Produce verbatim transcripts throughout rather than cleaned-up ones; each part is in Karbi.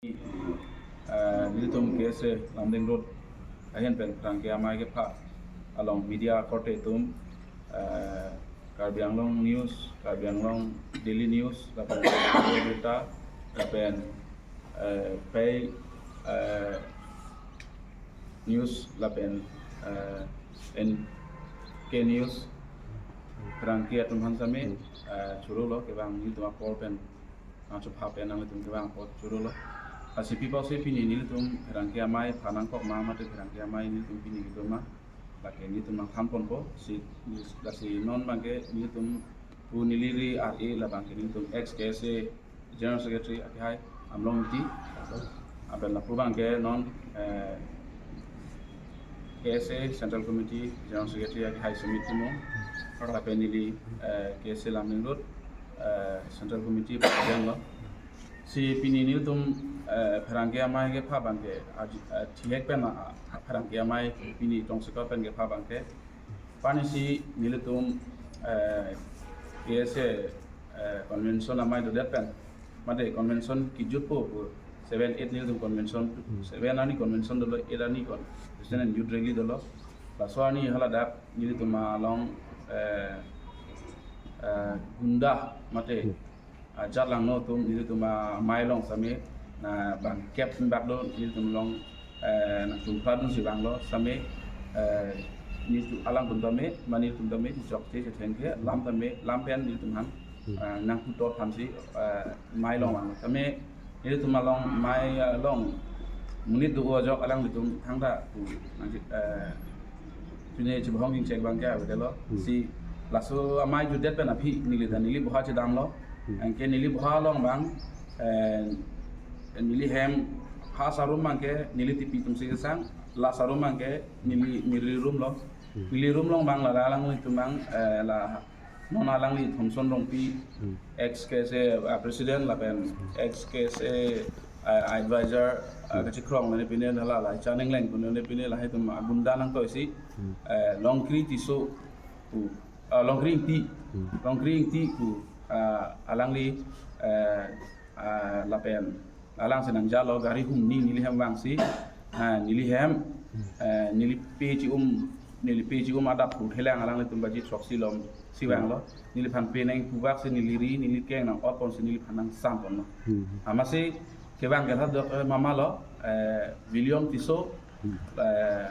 Eh, nelitum K S A Lumding Road ahin pen pherangke amei kepha along media korte atum, eh, Karbi Anglong News, Karbi Anglong Daily News, lapen Karbi Anglong Birta, lapen, eh, Pei, eh, News, lapen, eh, N K News, pherangke atum aphan same, eh, chorolo, kevang nelitum apor pen, ah, chupha pen nanglitum kevang apor chorolo. Lasi pi pusi pini nelitum pherangke amei pha nangkok ma mate pherangke amei nelitum pini kedo ma, lake nelitum nangthan ponpo, si, lasi non abangke nelitum pu neli ri ar-e labangke nelitum ex K S A General Secretary akehai Amlong Ingti. Lapen lapu abangke non, eh, K S A Central Committee General Secretary akehai Sumit Timung. Lapen neli, eh, K S A Lumding Road, eh, Central Committee President lo. Si pini nelitum, eh, pherangke amei kepha abangke, aji-, eh, thihek pen, ah, pherangke amei pini tongsekot pen kepha abangke. Pini si nelitum, eh, K S A, eh, convention amei dodet pen. Mate convention kejutpo pu seven eight nelitum convention, Hmm. seven arni convention dolo, eight arni kon-, Student and Youth Rally dolo. Laso arni haladak nelitum along, eh, eh, gunda mate Hmm. ajat langno atum nelitum amei along same na bang kep bak do nelitum along, eh, nangtum phradun si vanglo same, eh, nelitum alangtum tame, ma nelitum tame chokche chethengke lam tame, lam pen nelitum aphan, Hmm. eh, nangputhot aphan si, eh, amei along vanglo same nelitum along amei along monit do ajok alanglitum thangta pu nang, eh, pini chibahong ingchek abangke avedetlo. Hmm. Si laso amei jutdet pen aphi neli ta neli boha chedamlo. Hmm. Anke neli boha along abang, eh, neli hem ha sarum abangke neli tipi atum si kesang, la sarum abangke neli, neli room lo. Hmm. Neli room along abang la, la alanglitum abang, eh, la non alangli Thomson Rongpi, Hmm. ex K S A, uh, President lapen ex K S A, uh, Advisor, uh, Hmm. kachikrong neli pine hala la Chaneng Leng pune neli pine lahatum agunda nangtoi si, Hmm. eh, Longkri Tisso pu, uh, Longkri Ingti, Hmm. Longkri Ingti pu, uh, alangli, eh, ah, lapen alang si nangjalo gari humni neli hem vangsi, ah, neli hem, eh, neli pe chi-um, neli pe chi-um adap pu thelang alanglitum baji throksi lom si vanglo. Neliphan pe nangpuvaksi neli ri, neli keng nang-ot ponsi neliphan nangsam ponlo. Hmm. Amatsi kevang ke thadok, eh, mama lo, eh, William Tisso, Hmm. eh,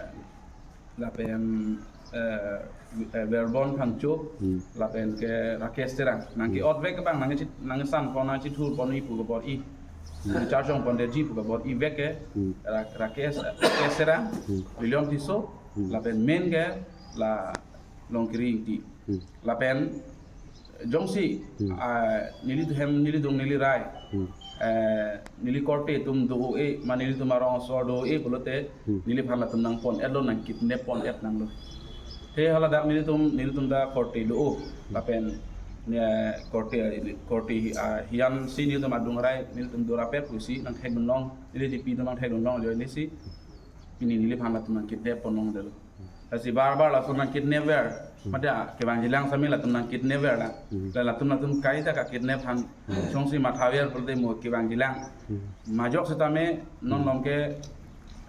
lapen, eh, eh, Verbon Phangcho, Hmm. lapen ke Rakesh Terang. Nang ke Hmm. ot vek abang, nang ke chit-, nang ke san pon, nang chithur pon-i pu ke bor-i. Hmm. Nang charge ong pon de ji pu ke bor-i vek ke. Hmm. Ra-, Rakesh, Rakesh Terang, Hmm. William Tisso, Hmm. lapen main ke la Longkri Ingti. Hmm. Lapen jongsi, Hmm. ah, neli hem, neli dung, neli rai. Hmm. Eh, neli korte atum do-e, ma nelitum arong asor do-e pulote, Hmm. neliphan latum nangpon-etlo, nangkidnap pon-et nanglo. Te haladak nelitum, nelitum ta korte do-o. Lapen, eh, korte, korte, ah, hiyan si nelitum adung rai, nelitum do rapet pusi nangthekdun long, neli tipi atum nangthekdun long, join si. Pini neliphan latum nangkidnap pon longdetlo. Lasi bar bar lason nangkidnap ver. Hmm. Mate, ah, kevangjilang same latum nangkidnap ver la. Hmm. La latum latum kaita kakidnap aphan. Hmm. Jongsi matha ver pulote mo kevangjilang. Hmm. Majok setame non Hmm. lom ke,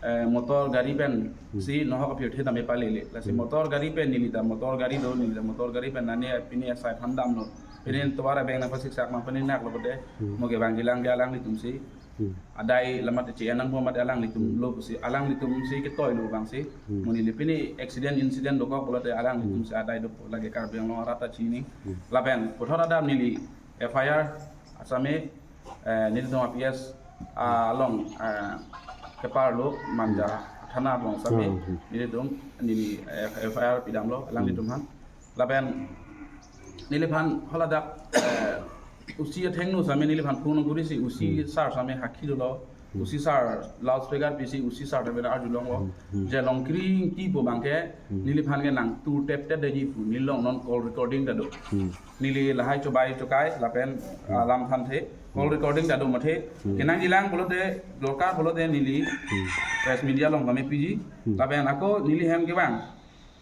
eh, motor gari pen Hmm. si nohok apirthe tame palele. Lasi Hmm. motor gari pen neli ta motor gari do, neli ta motor gari pen nane pini asai phan damlo. Pini tovar abeng nangpasiksak ma pini naklo pulote Hmm. mo kevangjilang ke alanglitum si. Hmm. Adai lamat che-en nangpo mate alanglitum Hmm. lo pusi, alanglitum si ketoilo abang si. Hmm. Mo neli pini accident incident dokok pulote alanglitum Hmm. si adai dopo, lake Karbi Anglong arat ta chini. Hmm. Lapen puthot adap neli F I R asame, eh, nelitum a P S, ah, along, ah, keparlo Manja Hmm. thana along same. Hmm. Nelitum neli, eh, F I R pidamlo alanglitum Hmm. aphan. Lapen neliphan haladak, eh, usi athengno same neliphan phone kurisi usi Hmm. sar same hakhi dolo. Hmm. Usi sar loudspeaker pisi usi sar ta bena arjulonglo. Hmm. Hmm. Je Longkri Ingti pu abangke Hmm. neliphan ke nangtur tep tep detji pu neli along non call recording ta do. Hmm. Neli lahai chobai chokai lapen Hmm. alam thanthe call Hmm. recording ta do mathe. Hmm. Kenangjilang pulote dorkar pulote neli Hmm. press media along tame piji. Hmm. Lapen ako neli hem kevang.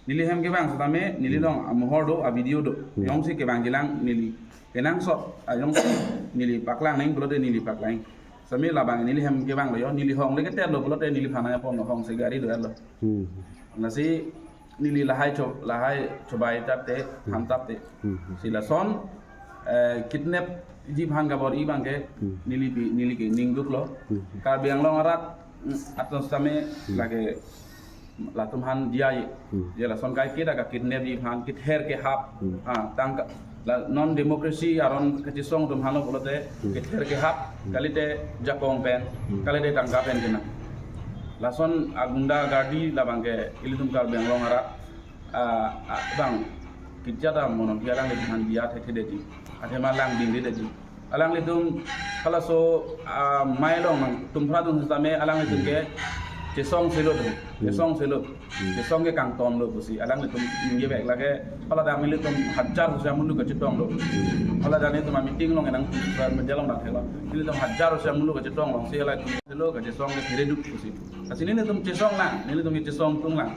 Neli hem kevang setame, neli Hmm. along amohor do, a video do. Hmm. Jongsi kevangjilang neli kenangsot, a jongsi neli paklang nang pulote neli paklang. Sami labang neli hem kevanglo yo, neli hong le keter lo pulote neliphan nangpon lo, hong se gari do lo. Hmm. Lasi neli lahai cho, lahai chobai tapte, Hmm. ham tapte. Hmm. Si lason, eh, kidnapji aphan kabor-i abangke, Hmm. neli bi, neli ke ningduk lo. Hmm. Karbi Anglong arat, mm, atum sitame Hmm. lake latum aphan diya ye. Hmm. Je lason kaiketa ka kidnapji aphan, kether kehap. Hmm. Ah, tangka, la non democracy aron kachesong atum aphan lo pulote, Hmm. kether kehap, Hmm. kalite jakong pen, Hmm. kalite tangka pen kena. Lason agunda gardi labangke ilitum Karbi Anglong arat, ah, ah, bang, kejada monon alanglitum aphan diya thekthedetji. Athema langdingdedetji. Alanglitum halaso, ah, mai along nangtum phra dun sitame alanglitum ke chesong selo dun, Hmm. chesong selo. Hmm. Chesong ke kangton lo pusi alanglitum ningje bek lake, hala dak nelitum hajar rupiah mulu kachetong lo. Hmm. Hala dak nelitum a-meeting along nang media along nangthek lo. Nelitum hajar rupiah mulu kachetong lo. Si hala selo kachesong ke thereduk pusi. Lasi nelitum chesong nang, nelitum ke chesong tung nang.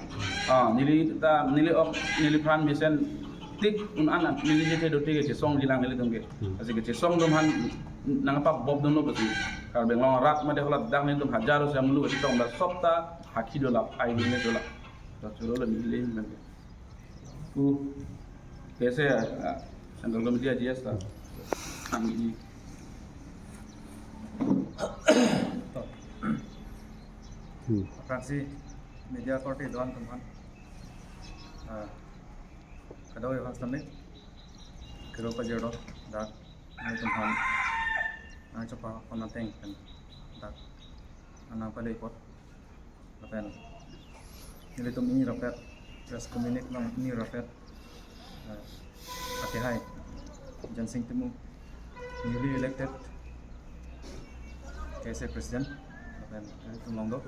Ah, neli ta, neli ok, neliphan mesen tik un an an, neli je thedo tik kachesongji lang nelitum ke. Hmm. Lasi kachesong atum aphan nangpabop dunlo pusi. Karbi Anglong arat mate hala dak nelitum hajar rupiah mulu kachetong, dak sopta hakhi dolap, ai dine dolap. Dak cholo lo neli men. Ku, kaise, ah, Central Committee a-G S ta. Kami ini. Hmm. Aphrangsi media korte do-an atum aphan. Ah, kadokave aphan sitame kero pajirlo, dak nangtum aphan nangchepapon ateng pen dak nangpale apot. Lapen nelitum pini rapet, press communique along pini rapet, eh, akehai Jensing Timung, newly elected K S A president, lapen nelitum along do,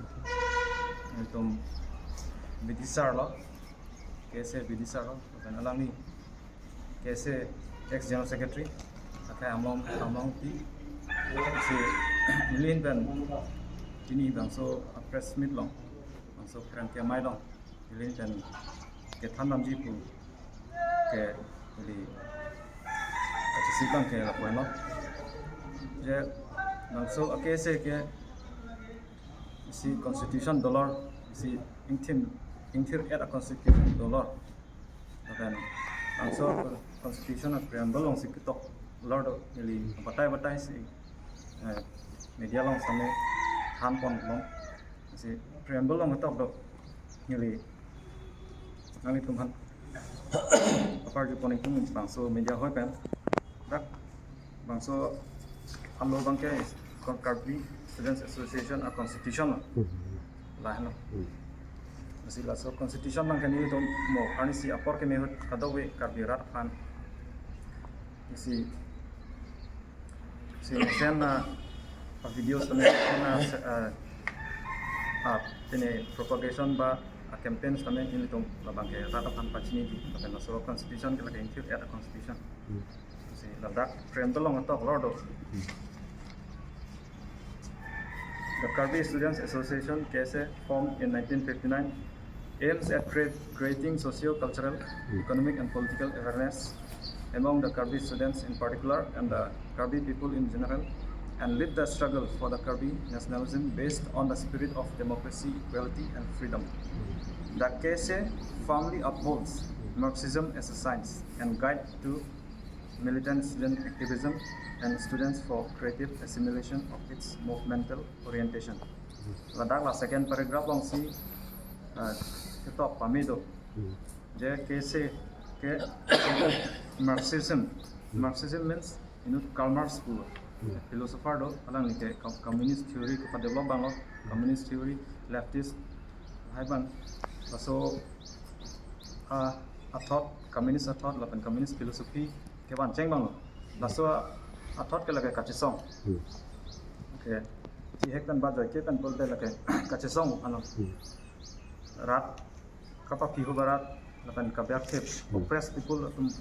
nelitum bidisar lo, K S A bidisar lo, lapen alangli K S A ex general secretary, akai Amlong, Amlongpi, si neli pen pini bangso press meet along, bangso pherangke amei along, neli pen kethan damji pu ke neli kachesik abangke lapu-an lo. Je bangso a-K S A ke isi constitution dolor, isi ingthim, ingthir-et a-constitution dolor. Lapen bangso constitution a-preamble alongsi ketok lor do, neli batai batai si, eh, media along sitame thanpon long. Si preamble along ketok do, neli nanglitum aphan aparjupon ingtung bangso media hoi pen. Dak bangso alo abangke Karbi Students Association a-constitution lo. Hmm. Lahelo. Hmm. Lasi laso constitution abangke nelitum mo arnisi apor keme ahut kadokave Karbi rat aphan isi, isi mesen a, a-video sitame na, eh, a, pini propagation ba a-campaign sitame nelitum labangke rat aphan pachiniji, lapen laso constitution ke lake ingthir-et a-constitution. Hmm. Si ladak preamble along ketok lor do. Hmm. The Karbi Students Association, K S A, formed in nineteen fifty-nine, aims at create, creating socio-cultural, Hmm. economic and political awareness among the Karbi students in particular and the Karbi people in general, and lead the struggle for the Karbi nationalism based on the spirit of democracy, equality and freedom. The K S A firmly upholds Marxism as a science and guide to militant student activism and students for creative assimilation of its movemental orientation. Ladak la second paragraph alongsi, eh, ketok pame do. Hmm. Je K S A ke Marxism. Hmm. Marxism means inut Karl Marx pu Hmm. philosopher do, alangli ke com-, communist theory kepadevelop abang lo, communist theory, leftist, lahai abang. Laso, ah, athot, communist athot, lapen communist philosophy kevan cheng abang lo. Laso athot ke lake kachesong. Hmm. Okay. Chihek pen ba joike pen pulote lake kachesong aphan lo. Hmm. Rat kapaphi ahu ba rat, lapen kabiak thip, Hmm. oppressed people atum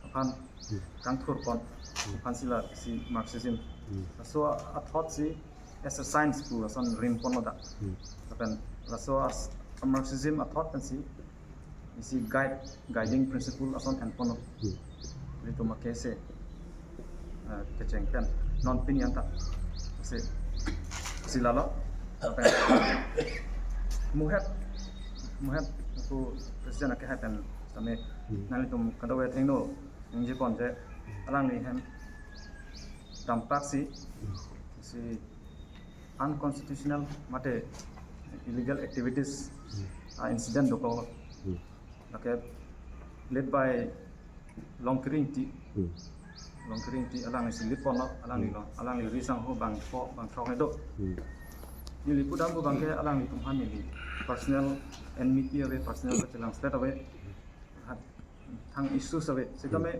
aphan Hmm. kangthurpon, Hmm. aphan si lasi Marxism. Hmm. Laso athot si as a science pu ason rimpon lo dak. Hmm. Lapen laso as-, Marxism athot pensi isi guide, guiding principle ason enpon lo. Hmm. Ilitum a-K S A, eh, kecheng pen non pini anta. Lasi Si lalo. Muhet, muhet ako president akehai pen sitame nanglitum kadokave athengno ningje pon je alangli hem dampak si, si unconstitutional mate illegal activities a incident dokok. Lake led by Longkiri Ingti. Longkiri Ingti alangli si lead ponlo, alangli lo, alangli ri sangho bangpho bangthrok ne do. Neli pudam pu abangke alanglitum aphan neli personal enmity ave, personal kachelangslot ave. Hat thang issues ave. Sitame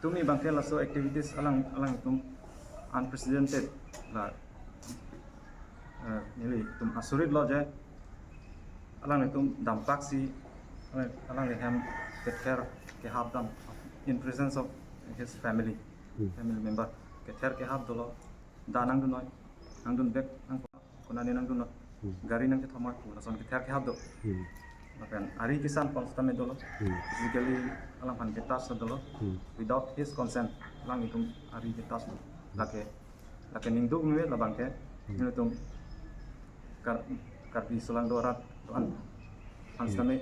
tumi abangke laso activities alang, alanglitum unprecedented la, eh, nelitum asurit lo je alanglitum dampak si alang, alangli hem kether kehap dam in presence of his family, family member. Kether kehap dolo, da nangdun noi, nangdun bek, nang konane nangdun noi, gari nangkethom noi pu lason kether kehap do. Lapen ari kesan pon sitame dolo. Physically alangphan ke-touch dolo. Without his consent, alanglitum ari ke-touch do. Lake, lake ningduk me labangke, nelitum Kar-, Karbi Solangdo arat do-an aphan sitame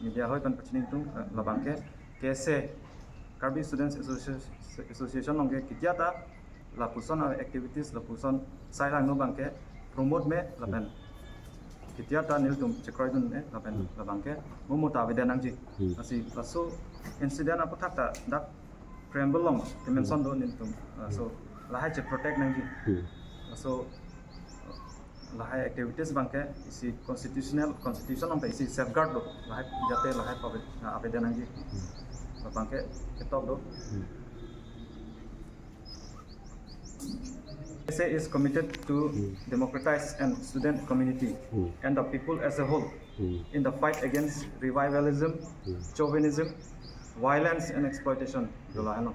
media hoi pen pachini ingtung, eh, labangke K S A, Karbi Students Association, Association along ke ketia ta lapuson a activities, lapuson sai langno abangke promote me lapen ketia ta nelitum chekroidun me lapen labangke mo mo ta avedet nangji. Lasi laso incident aputhak ta dak preamble along kemention do nelitum. Laso lahai che-protect nangji. Laso lahai activities abangke isi constitutional, constitution along ta isi safeguard do. Lahai jate lahai pave-, ah, avedet nangji. Abangke ketok do. K S A is committed to democratize and student community and the people as a whole in the fight against revivalism, chauvinism, violence and exploitation. Dola heno.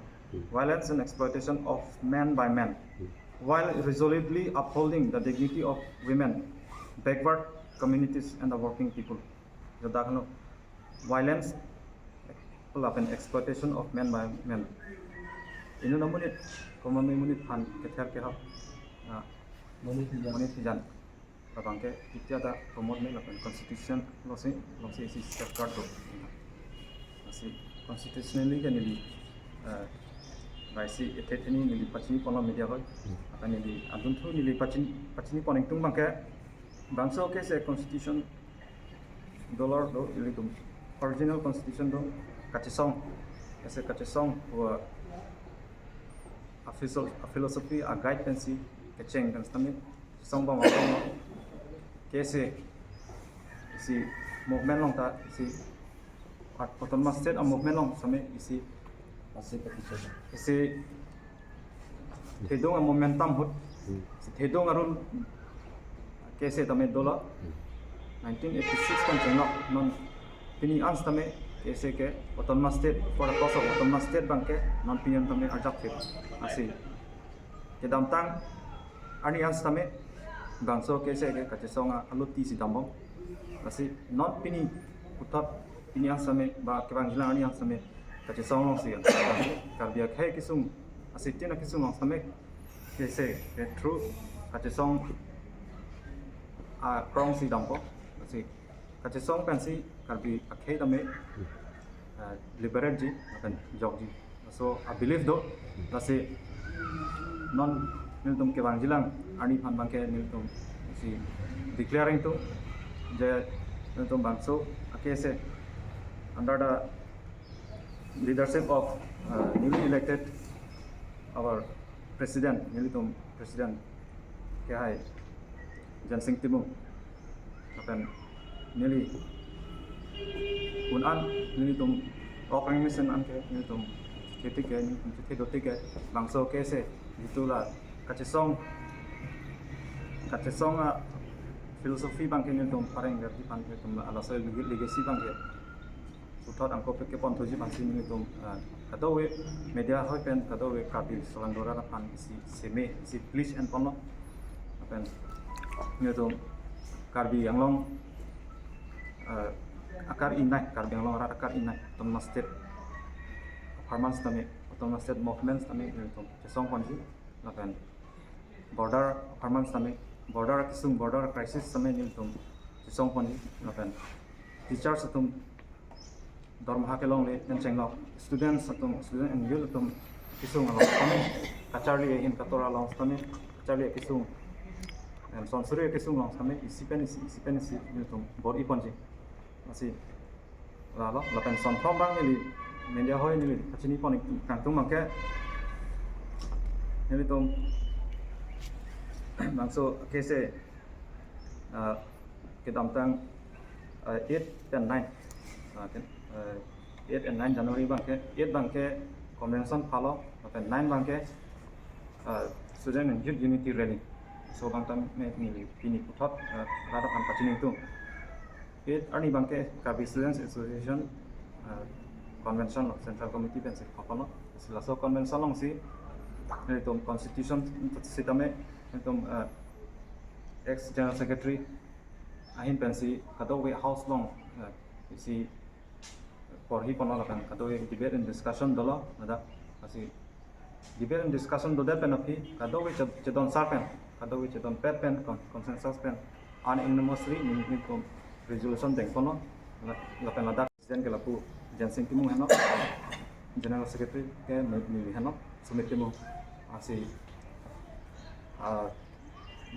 Violence and exploitation of men by men, while resolutely upholding the dignity of women, backward communities and the working people. Ladak heno violence lapen exploitation of men by men. Inut amonit, komat amonit aphan kether kehap, ah, monit hijan. Monit hijan. Labangke ketia ta promote me lapen constitution alongsi, alongsi isi safeguard do. Lasi constitutionally ke neli, eh, laisi ethe theni neli pachini ponlo media hoi. Lapen neli adunthu neli pachini, pachini pon ingtung abangke bangso ke se constitution dolor do ilitum original constitution do kachesong. Ese kachesong pu a philosoph-, a philosophy a guide pensi kecheng pen sitame song bang abang K S A isi movement along ta isi at autonomous state a movement along sitame isi isi petition isi thedung a momentum ahut, isi thedung arul K S A tame dolo. Nineteen eighty-six pen chenglok non pini an sitame K S A ke autonomous state, for the cause of autonomous state abangke non pini an tame arjap thip. Lasi kedamtang arni an sitame bangso K S A ke kachesong a aloti si dambom. Lasi non pini puthot pini an sitame ba kevangjilang arni an sitame kachesong alongsi Karbi akhei kesung, asitin akesung along sitame K S A ke through kachesong akrong si dampo. Lasi kachesong pensi Karbi akhei tame, eh, liberate ji, lapen jokji. So, a belief do, lasi non nelitum kevangjilang arni aphan abangke nelitum si declaring to, je nelitum bangso a K S A under the leadership of, uh, newly elected our president, nelitum president kehai Jensing Timung. Lapen neli un an nelitum ok reng mesen an ke nelitum keti ke nelitum keti doti ke bangso K S A jitu la kachesong, kachesong a philosophy abangke nelitum pareng verdi aphan nelitum la laso legacy abangke puthot angko peke pon thuji aphansi nelitum, ah, kadokave media hoi pen kadokave Karbi Solangdo arat aphan isi seme isi please en ponlo. Lapen nelitum Karbi Anglong, ah, akar inai, Karbi Anglong arat akar inai autonomous state apharman sitame, autonomous state movement sitame nelitum chesong ponji. Lapen Border apharman sitame, border akesung, border crisis sitame nelitum chesong ponji lapen teachers atum dormaha kelongle pen chenglok, students atum, student and youth atum kesung along sitame, kacharli ahin katora along sitame, kacharli akesung, em, sonsuri akesung along sitame isi pen isi, isi pen isi nelitum bor-i ponji. Lasi lalo lapen sonthom abang neli media ahoi neli kachini pon kangtung abangke, nelitum bangso case, ah, kedamtang, ah, eight pen nine, ah, ke, ah, eight and nine January abangke, eight abangke convention phalo lapen nine abangke, ah, student and youth unity rally. So abang tame neli pini puthot, ah, rat aphan pachini tung. Eight arni abangke Karbi Students Association, ah, convention lo, Central Committee pensi khapon lo. Si laso convention alongsi nelitum constitution sitame nelitum, ah, ex General Secretary ahin pensi kadokave house along, ah, isi porhi ponlo lapen kadokave debate and discussion dolo ladak. Lasi debate and discussion dodet pen aphi kadokave che-, chedon sar pen, kadokave chedonpet pen, con-, consensus pen unanimously nelitum resolution deng ponlo. La-, lapen ladak president ke lapu Jensing Timung henlo, general secretary ke neli, neli henlo, Sumit Timung. Lasi, ah,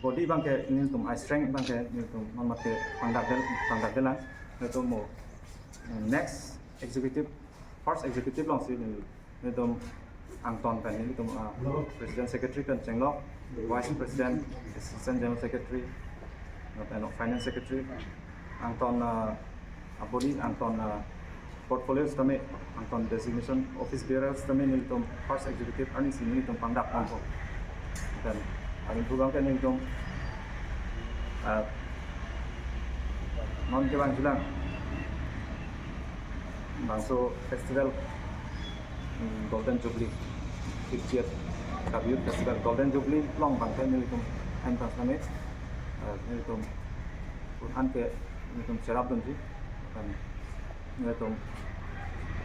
body abangke nelitum, a strength abangke nelitum non mate pangdakdel, pangdakdelang. Nelitum mo, eh, next executive, first executive alongsi neli, nelitum angton pen nelitum, ah, president secretary pen chenglok, vice president, assistant general secretary, lapen finance secretary, angton, ah, a body angton, ah, portfolio sitame, angton designation office bearer sitame nelitum first executive arnisi nelitum pangdak ponpo. Lapen aling pugang ke nelitum, ah, non kevangjilang bangso festival, mm, Golden Jubilee, fiftieth Karbi Youth Festival Golden Jubilee along abangke nelitum ahin aphan sitame, ah, nelitum aphan ke nelitum cherapdunji, lapen nelitum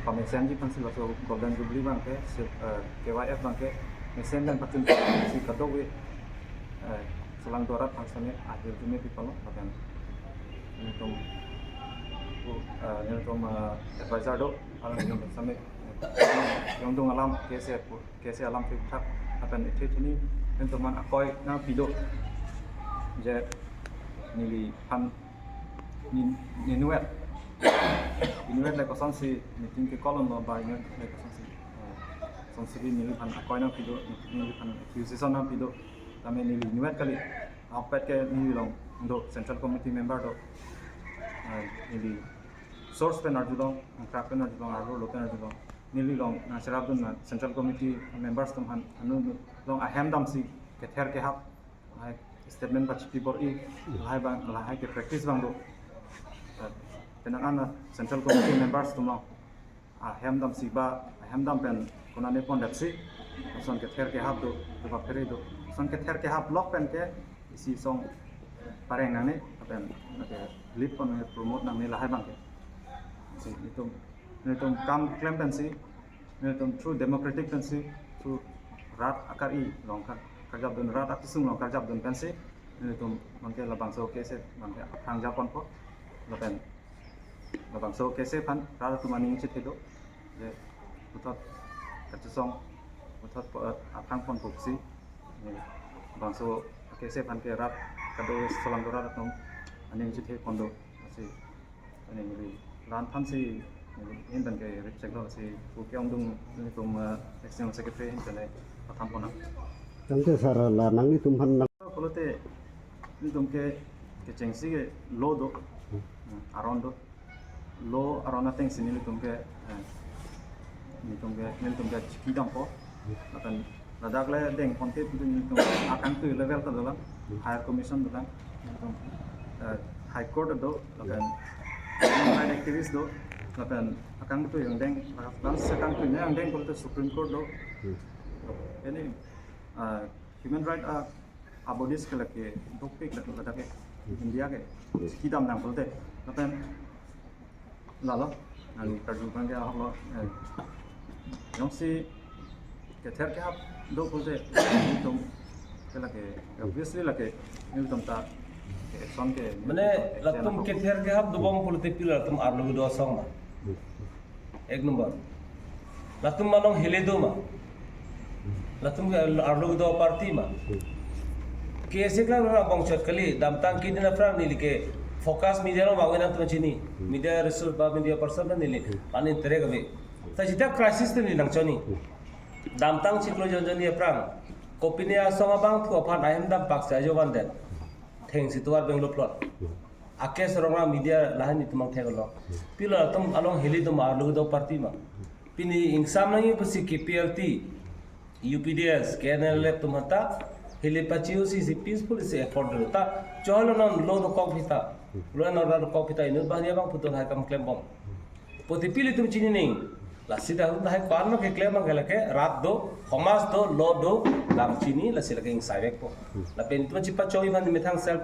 pamesenji aphansi laso Golden Jubilee abangke, se-, eh, K Y F abangke mesen dan pachun si kadokave, eh, chelangdo arat aphan sitame ahirjume pi ponlo lapen nelitum, eh, nelitum, eh, advisor do, alang nelitum sitame, eh, yongdung alam kese pu- kese alam thikthak lapen ethe thini nelitum aphan akoi nangpido. Je neliphan nin-, ninwet. Inwet le kosonsi meeting ke call lo ba inwet le kosonsi, eh, kosonsi neliphan akoi nangpido, neliphan accusation nangpido. Tame neli inwet kali, ahokpet ke neli along do, Central Committee member do. Eh, neli source pen arjulong, angkrak pen arjulong, arlo lo pen arjulong. Neli along nangcherapdun na Central Committee members atum aphan, anu along ahem damsi kether kehap, lahai statement pachipi bor-i, lahai abang, lahai ke practice abang do. Penang an na Central Committee members atum along ahem damsi ba, ahem dam pen konane pondetsi, lason kether kehap do, do ba phere do. Lason kether kehap lok pen ke isi song pareng nangne, lapen, okay, lead pon, promote nangne lahai abangke. Si, nelitum, nelitum kam klem pensi, nelitum through democratic pensi, through rat akari along kar-, karjapdun, rat akesung along karjapdun pensi, nelitum abangke labangso case abangke aphrang japonpo, lapen labangso case aphan rat atum aning chethe do, je puthot kachesong, puthot po-, aphrang ponpo pusi, ne labangso case aphan ke rat kado chelangdo arat atum aning chethe pon do, lasi, ani neli la-an aphansi neli ahin pen ke rip chek lo, lasi pu ke-ongdung nelitum, eh, external secretary ahin pen le pathan pon nang. Tangte sir, la nanglitum aphan nang- Pulote nelitum ke kechengsi ke law do, hmm, aron do. Law aron atengsi nelitum ke, eh, nelitum ke, nelitum ke chiki dampo. Lapen ladak le deng ponte pulote nelitum akangtui level ta dolang, higher commission dolang, nelitum, eh, High Court do, lapen human rights activist do, lapen akangtui angdeng, lapen akangtui ne angdeng pulote Supreme Court do. Hmm. Ini, eh, human right, eh, abodis ke lake dopik ladak, ladak ke, India ke, chiki dam nang pulote. Lapen lalo, nangkarju abangke ahok lo, eh, jongsi kether kehap do pulote, nelitum Ke lake, obviously lake, nelitum ta action ke, mane, latum kether kehap dobom pulote pilo, latum arlo kedo asong ma. Ek number. Latum along hile do ma. Latum ke arlo kedo aparty ma. K S A kelang abang chot kali, damtang kedin aphrang neli ke focus media along bang nangtum chini. Media resource ba media person ta neli an interact ave. Ta jita crisis ta neli nangchoni. Damtang chiklo jon jonni aphrang kopine asong abangphu aphan ahem dam pak si ajo van det. Thengsi tovar Bangalore plot. Ake sorong ra media lahan itum ang thek lo. Pilo latum along hile do ma, arlo kedo aparty ma. Pini ingsam nangji pusi K P L T, U P D S, K N L F atum ta hile pachiu si, si peaceful si effort do ta. Cholo non law dokok aphi ta. Law and order dokok aphi ta inut banghini abangphu do lahai kam klembom. Pulote pilo itum chini ning. Lasi dak lahai ko-an ma keklem abang ke lake rat do, homage do, law do, dak chini, lasi lake ingsai vekpo. Lapen itum chipachong iban methang self,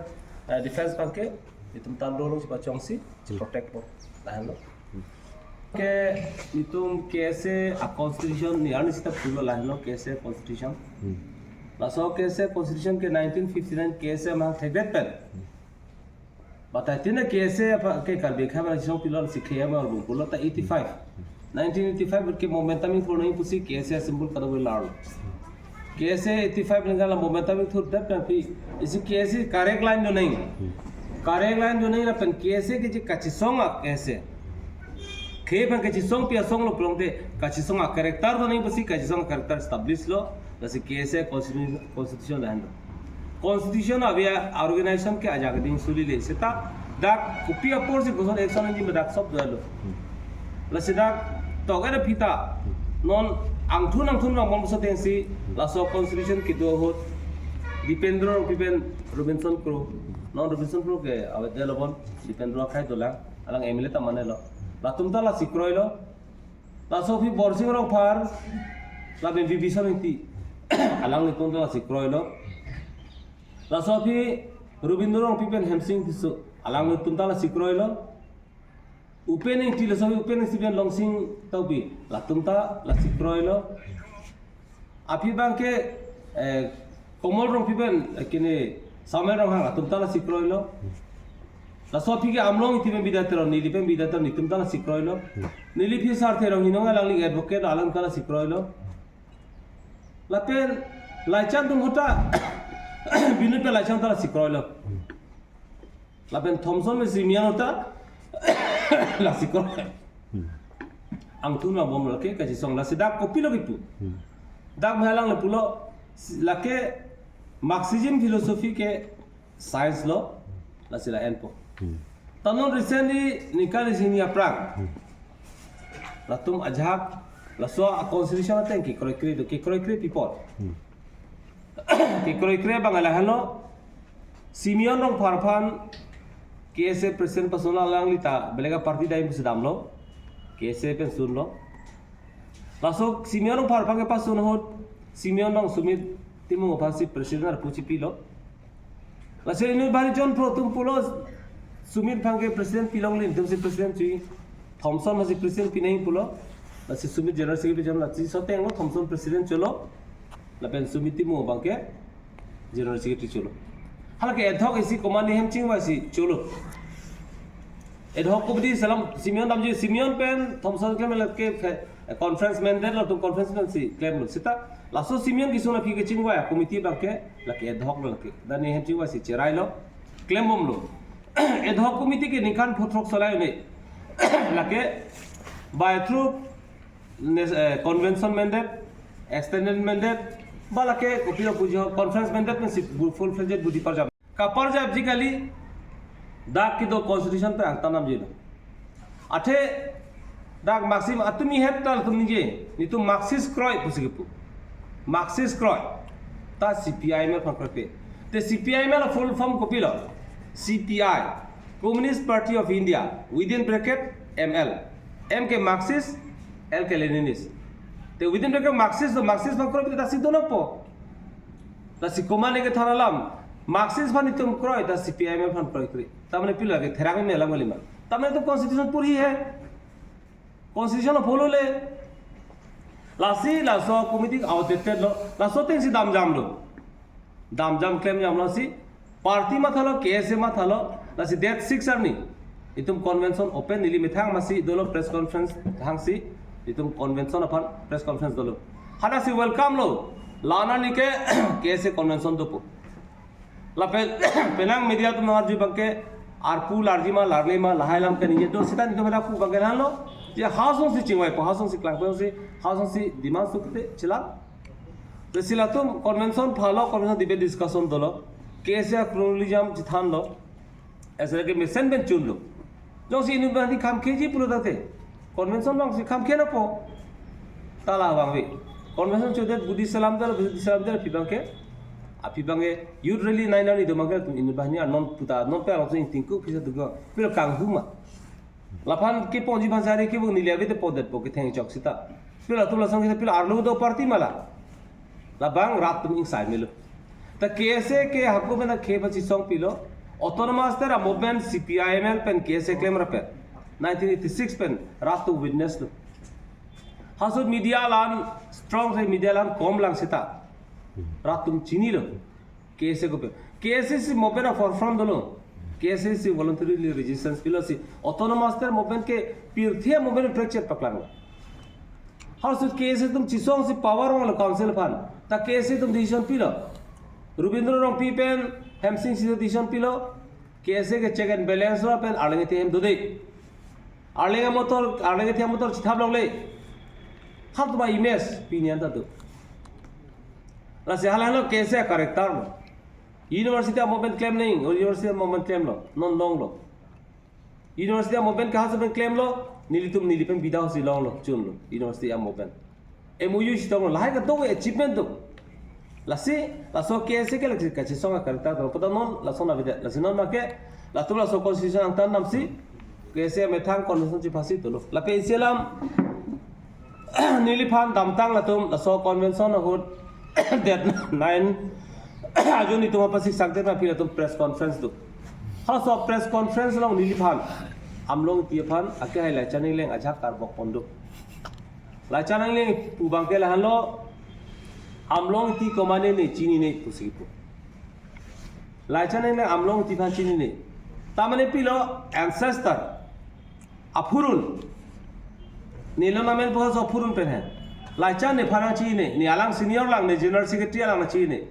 eh, defense abang ke, itum ta law along chipachongsi, chiprotectpo. Lahenlo. Ke itum K S A a constitution ni arni sita pulo lahenlo K S A constitution. Laso K S A constitution ke nineteen fifty-nine K S A amahang thekdet pen. Batai tina K S A apa ke Karbi Anglong song pilo si K M R bung pulo ta eighty-five. Nineteen eighty-five ke momentum ingthur nangji pusi K S A symbol kado belar. K S A eighty-five ningkan la momentum ingthur dap nangpi isi K S A correct line do nang. Correct line do nang lapen K S A ke je kachisong a K S A. Ke pen kachisongpi asong lo pulote kachisong a character do nang pusi kachisong a character establish lo. Lasi K S A constitution, constitution lahenlo. Constitution ave a organization ke ajak ding suli le seta dak kopi apor si koson action nangji ma dak sob do-etlo. Lasi dak toke da pita non angthun angthun abang bangso atengsi laso constitution kedo ahut Dipendra Rongpi pen Robinson Kro, non Robinson Kro ke avedetlo bon, Dipendra akhai dolang, alang M L A ta mane lo. Latum ta lasi kroilo. Laso aphi Borsing Rongphar, lapen Bibhishan Ingti, alanglitum ta lasi kroilo. Laso aphi Robindra Rongpi pen Hemsing Tisso, alanglitum ta lasi kroilo. Upen Ingti, laso aphi Upen Ingti pen Longsing Tokbi, latum ta lasi kroilo. Aphi abang ke, eh, Komol Rongpi pen, eh, kene Samuel Ronghang atum ta lasi kroilo. Laso aphi ke Amlong Ingti pen Bidya Teron, neli pen Bidya Teron, netum ta lasi kroilo. Neli aphi Sarthe Ronghinong alangli advocate, alang ta lasi kroilo. Lapen Laichan atum ahut ta, Binut pen Laichan ta lasi kroilo. Lapen Thomson pen Simeon ahut ta lasi kroilo. Angthun abang bom lake kachisong, lasi dak kopilo kipu. Dak mahalang le pulo, lake Marxism philosophy ke science lo, lasi la-enpo. Ta non recently ningkan isi hini aphrang latum ajahak laso a constitution ateng kekroikre do, kekroikre pi apot. Kekroikre abang lahenlo, Simeon Rongphar aphan K S A president pasun, alangli ta belega party dai pusi damlo, K S A pen sunlo. Laso Simeon Rongphar aphan kepasun ahut, Simeon Rong Sumit Timung aphan si president arpu chipilo. Lasi inut banghini jon pharo atum pulo, Sumit aphan ke president pilongle, netum si president chui. Thomson aphan si president pi nangji pulo. Lasi Sumit general secretary cholo, lasi so atenglo, Thomson president cholo. Lapen Sumit Timung abang ke general secretary cholo. Halake ad hoc isi komat nehem chingvai si cholo. Ad hoc committee selam Simeon damji, Simeon pen Thomson ke melak ke fe-, conference mandate lo, latum conference pen si klemlo. Seta laso Simeon kesung aphi kechingvai committee abang ke lake ad hoc lo lake. Dan nehem chingvai si cherailo, klembomlo. Ad hoc committee ke ningkan pharo throk solai ne. Lake by through nes-, eh, convention mandate, extended mandate, ba lake kopilo puji ho, conference mandate pen si bu-, full fledged budi parjap. Kaparjapji kali, dak kedo constitution pen angtan damjilo. Athe dak Marxist atum, nehet ta latum ningje, netum Marxist kroi pusi kipu. Marxist kroi. Ta C P I M L aphan kroikre. Te C P I M L a full form kopilo? C P I, Communist Party of India, within bracket M L. M ke Marxist, L ke Leninist. Te within bracket Marxist, to Marxist aphan kroi pi ta si donokpo. Lasi komat ne kethan alam, Marxist aphan netum kroi, ta C P I M L aphan kroikre. Ta mane pilo lake therak me alam kali ma. Ta mane to constitution purhi hai. Constitution lo follow le. Lasi laso committee outdated lo. Laso atengsi damjamlo. Damjam klemjamlo si, party mathalo, K S A mathalo, lasi date six arni itum convention open, neli methang masi dolo press conference hangsi itum convention aphan press conference dolo. Hadak si welcome lo, la-an arni ke K S A convention dopo. Lapen penang media atum nangarju abangke arpu larji ma larle ma lahai alam ke ningje do, seta netum hadak pu abangke la-anlo. Je ha asonsi chingvaipo, ha asonsi klangpo, si ha asonsi demand sukte chelang. Lasi latum convention phalo, convention debate discussion dolo. K S A chronology jam chethanlo. Asal ke mesen pen chunlo. Jongsi inut banghini kham keji pulo tangte, convention bangsi kham ke napo. Ta la abang ave. Convention chodet Buddhist alam dolo, Buddhist alam dolo, aphi abangke, aphi abangke youth rally nine nine itum abangke latum inut banghini anon puta, non pe langsung ingtingku pisa dugo. Pilo kanghu ma. Laphan keponji aphan sari kevung, neli ave te pondetpo ketheng chok seta. Pilo latum lason kita pilo arlo do party ma la. Labang rat atum ingsai melo. Ta K S A ke hako pen akhei pachesong pilo. Autonomous ter a-movement C P I M L pen K S A klem rapet, nineteen eighty-six pen rat atum witness lo. Halaso media la-an strong, se media la-an kom lang seta rat atum chinilo. K S A kopi. K S A si movement a-forefront dolo. K S A si voluntarily resistance pilo, si autonomous ter movement ke pirthe movement prekchet paklanglo. Halaso K S A atum chesongsi power vanglo council aphan. Ta K S A atum decision pilo. Rabindra Rongpi pen Hemsing Singso decision pilo. K S A ke check and balance lo pen arleng athe hem dode. Arleng amotor, arleng athe amotor chethap longle. Halatum a-image pini anta do. Lasi halahelo K S A character lo. University a-movement klem nang, university a-movement klemlo, non longlo. University a-movement ke ha asonpen klemlo, nelitum neli pen bida si longlo, chunlo, university a-movement. M O U chetonglo, lahai kadokave achievement do. Lasi, laso K S A ke lasi kachesong a-character do. Pada non, lason avedet, lasi non make, latum laso constitution angtan damsi, K S A methang convention chephasi dolo. Lapen isi alam, neliphan damtang latum, laso convention ahut, date nine, ajun itum aphan si sakdet ma aphi latum press conference do. Halaso press conference along neliphan, Amlong Ingti aphan, akehai Laichan Engleng ajahak karbok pon do. Laichan Engleng pu abangke lahenlo, Amlong Ingti komatne ne chinine pusi pu. Laichan Engleng Amlong Ingti aphan chinine. Ta mane pilo ancestor, aphurun. Neli lo namen pohas aphurun pen he. Laichan nephan nangchinine, ne alang senior lang, ne general secretary alang nangchinine.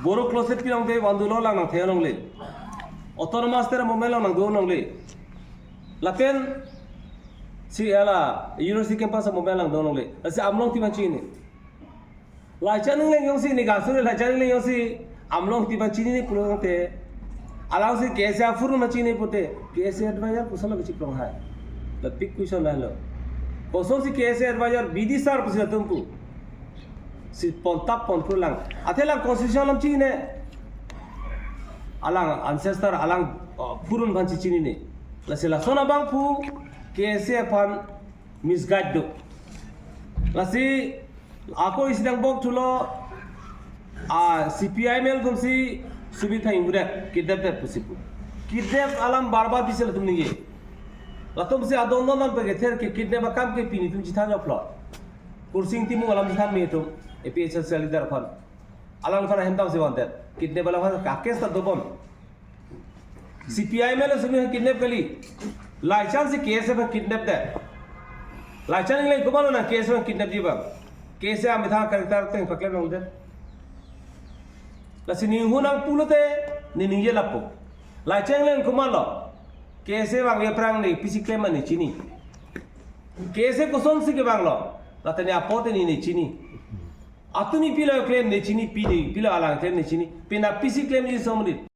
Boro closet pilong te vandulo lang nangthe longle. Autonomous ter movement lang nangdo longle. Lapen si hala university campus movement lang do longle. Lasi Amlong Ingti aphan chinine. Laichan Engleng jongsi ne gasur, Laichan Engleng jongsi Amlong Ingti aphan chinine pulo tangte, alangsi K S A aphurun aphan chinine pute, K S A advisor kosonlo kechiplong hai? The big question lahelo. Kosonsi K S A advisor B D sir pusi latum pu. Si pontap ponphru lang. Athe lang constitution alam chinine. Alang ancestor, alang, uh, phurun aphan si chinine. Lasi lason abang pu K S A aphan misguide do. Lasi ako isi nangbok thulo, a C P I M L atumsi Sumit Thang Ingbudet kidnap det pusi pu. Kidnap alam bar bar pisi latum ningje. Latumsi adon don lam pekether ke kidnap akam ke pini atum chithan joplo. Kursing Timung alam chithan me atum, A P H L C leader aphan. Alangphan ahem damsi vandet. Kidnap alangphan ka case ta dobom. C P I M L Sumit kidnap kali. Laichan si K S A aphan kidnap det. Laichan Engleng komatlo nang K S A aphan kidnapji abang? K S A amethang character ateng paklem longdet. Lasi ninghu nang pulote, ne ningje lapu. Laichan Engleng komatlo? K S A vangve aphrang ne pisi klem ma ne chini. K S A kosonsi kevanglo, lata ne apot ne ne chini. Atumi pilo klem ne chini, pini pilo alang klem ne chini. Pina pisi klemji somrit.